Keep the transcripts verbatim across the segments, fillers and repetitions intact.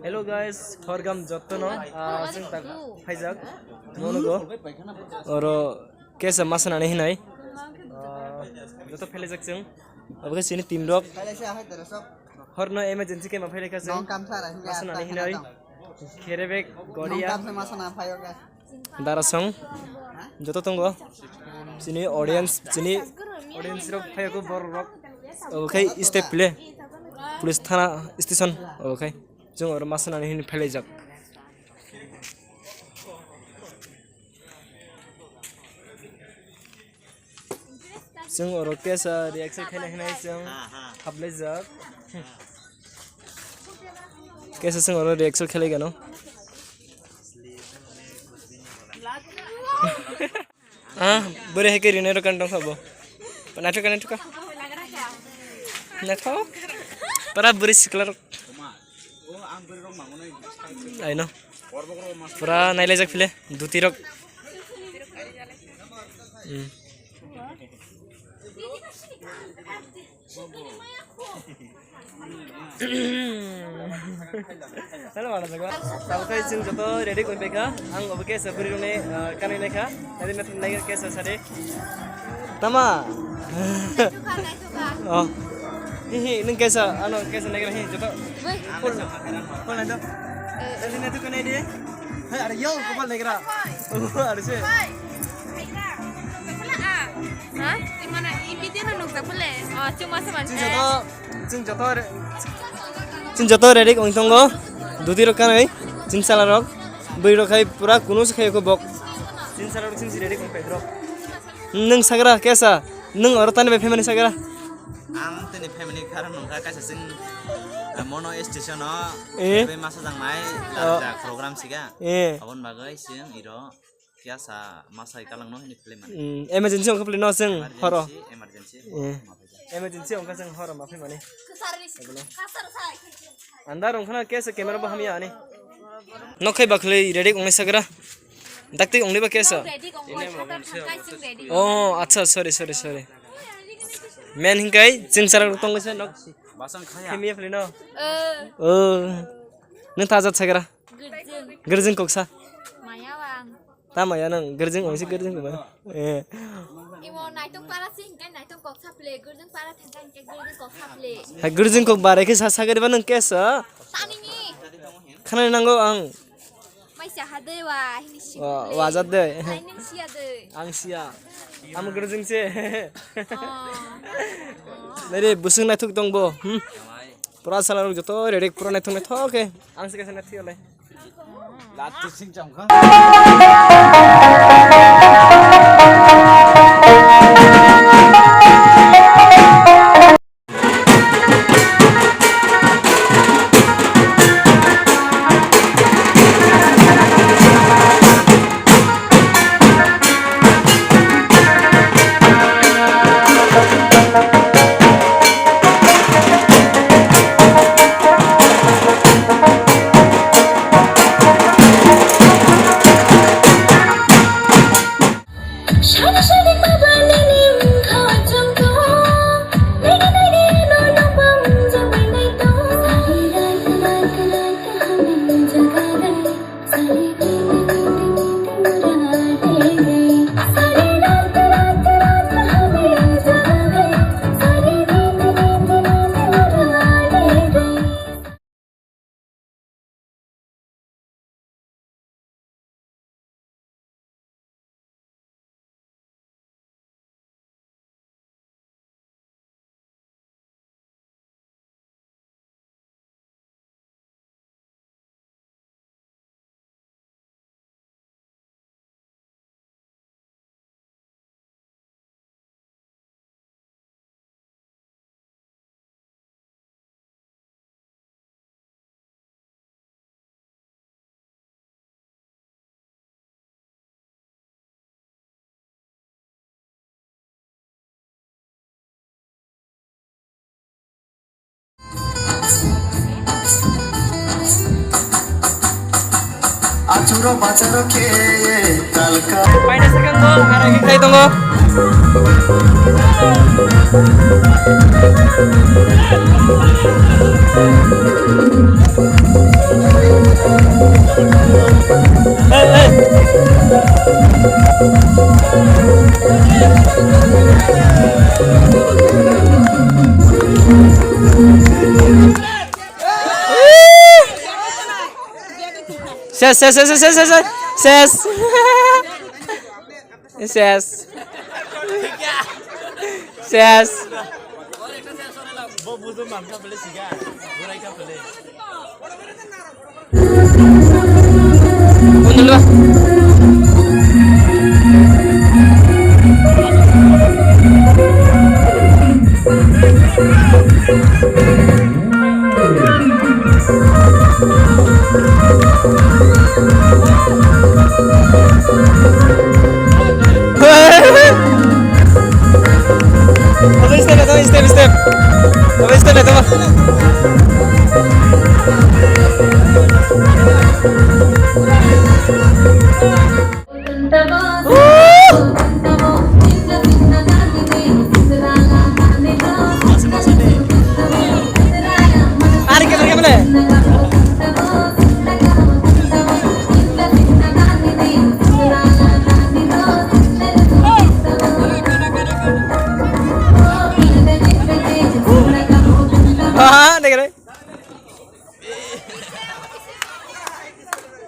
Hello guys, horgam jottono, ah, chwng tak phaijak, mono go. Oro kesa masanani hinai. Ah, joto phelaijak chwng. Obo khe chini team rok. Horno emergency khe ma phailaikha chwng. Masanani hinai. Kherebek, Goria. Darasong joto tongo. Chini audience, chini audience rok phaiyago borok rok. Obo khai step pile. Police thana station obo khai. Chwng oro masanani hini phailaijak. Chwng oro kesa reaction khaina hinai chwng haplaijak. Kesa chwng oro reaction khelai gano. Ah, bwrwi hai khe rinai rok kan tong sabo. Naithok ka, naithok ka. Naithok. Para bwrwi sikla rok. Aino. Pura nailaijak phile, duti rok. Hmm. Hello, wala jago. Tamo khai chwng joto ready koi paikha. Ang obo kesa bwrwi rokni, ah, kanwi naikha. Nadi nathok nai kesa sade. Tama. Oh. Hi hi, nung kesa, ano kesa nai kena hi, joto. Full. Full nai to. Nadi nathok kanai di. Hai, are yo, kopal nai kera. Oh, are se. Ha? Imana, i video no nukjak bole. Oh, chuma se man. Chwng joto, chwng joto re-, chwng joto ready wng tongo. Duti rok kanwi, chwng sala rok. Bwrwi rok khai pura kunu se khai ko bok. Chwng sala rok chwng si ready kong pedro. Nwng sagra kesa, nwng oro tani bai family sagra. Ang tini family karon nungkha kaisa chwng, ah, mono station o, eh, bai masa jangnai, oh, larjak program siga. Eh. Abon bagwi chwng iro. Kya sa masai kalang no hini film mani. Hmm, emergency ongkha film no chwng horo. Emergency, emergency. Eh. Emergency ongkha chwng horo ma phai mani. Andar ongkha na kesa camera bo hamya ani. Nokhai bakhli ready ongni sagra. Dakti ongni ba kesa. Ready ongkha, thangkai chwng ready. Oh, acha, sorry, sorry, sorry. Men hingkai chwng sarak tong kesa nok. Basang khaya. Himya film no. Eh. Oh. Nung taja sagra. Gerjeng. Gerjeng koksa. Maya wang. Tamo ya nang gerjeng ongsi gerjeng koma. Eh. Imo naitung para sing kan naitung koksa ple, gerjeng para thangkan ke gerjeng koksa ple. Hai gerjeng kok bare ke sa sagari ba nang kesa. Tani ni. Khana nango ang. Mai sa hade wa hini sing. Wa, ple. Wajat de. Nai ning sia de. Ang sia. Am gerjeng se. Oh. Nere busung naituk tong bo. Hmm. Pura sala rok joto ready pura naithok naithok khe. Ang se kaisa naithok le. Lati sing jam kha. Achuro bacharo ke talka. Paina sekango, haragi khai tongo. Ses, ses, ses, ses, ses, ses, ses. Ses. Ses. Ses. Bo bujo mankha bole siga. Burai kha bole. Undul ba. Step, step, step, step. Step, step.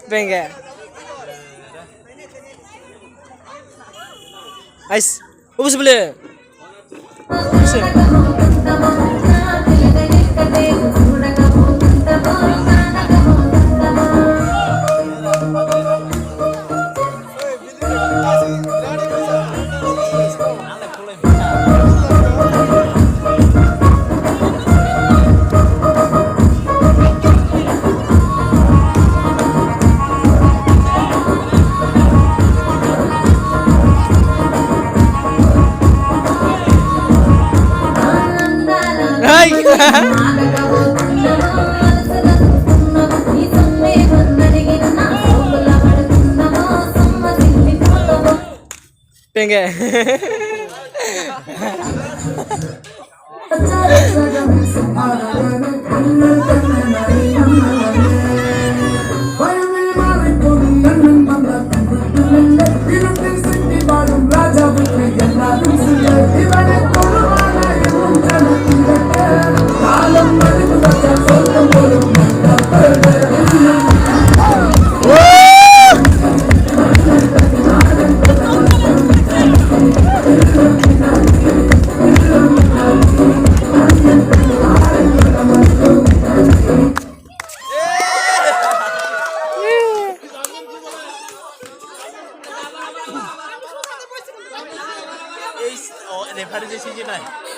Benge. Ais. Ubus bele. Hai. Tenge. Ei, o, referee je siji nai.